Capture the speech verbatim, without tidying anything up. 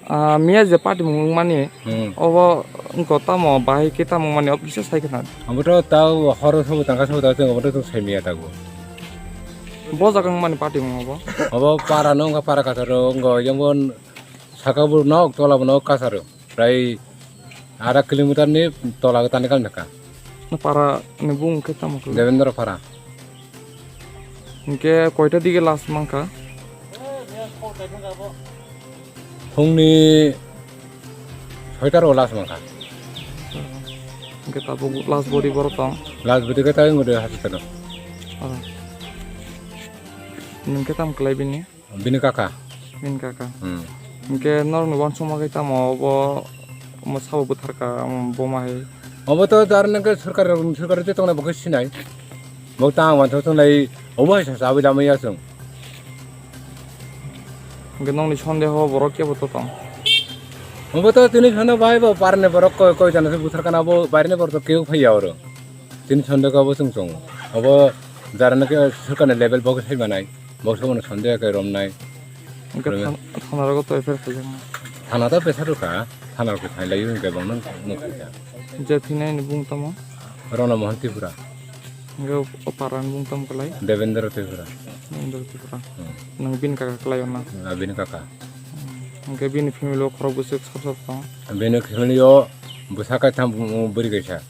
Ah, miya je party mung mani, Hmm. Obo wngkha tamo bahai khe tamo mani obo kisa sai khna. Obo to tao horo sobo tangka sobo tao chwng obo to chwng sai miya tago. Bo jaga wng mani party mung obo? Obo para no wngkha para kasaro wngkha yang bo saka bo nok tola bo nok kasaro. Prai ada kilometer ni tola tani kan thaka. Na para ni bung khe tamo khe? Devendra para. Hingke koita dige last mankha? Phungni soita ro last mankha. Hingke tabuk last body borok tong? Last body khe tai ngode hospital. Ah. Ningke tam klai bini? Bini kaka. Bini kaka. Hmm. Hingke norokni uansukma khe tamo obo, omo sabo bwtharka, omo boma hai? Obo to jar nangkhe sorkar, sorkar je tongnai bo khe sinai. Bo ta ang uansuk tongnai, obo hai sasa abui lamai ya chwng. Hingke nokni sondeho borok kebo to tong? Obo to tini sono bai bo parni borok koi, koi jana se bwtharkana bo bairni borok to kebo phaiya oro. Tini sondeho bo chwng tongo. Obo jar nangkhe sorkarni level bo khe sai manai. Bo sobono sondeho khe romnai. Hingke Romnai. Than-, thana rogo to F I R khaijaknai. Thana to pressure rwkha, thana rok khe khailaiwi hwnkhe bongno nukphaikha. Je thwinaini bung tamo? Rana Mohan Tripura. Hingke o parani bung tamo kwlai? Devendra Tripura. Devendra Tripura. Hmm. Nwng bini kaka kwlai o na? Ah, bini kaka. Hingke bini family o khorok bwswk sop sop tong? Bini family o bwsa kaitham, bwrwi kaisa.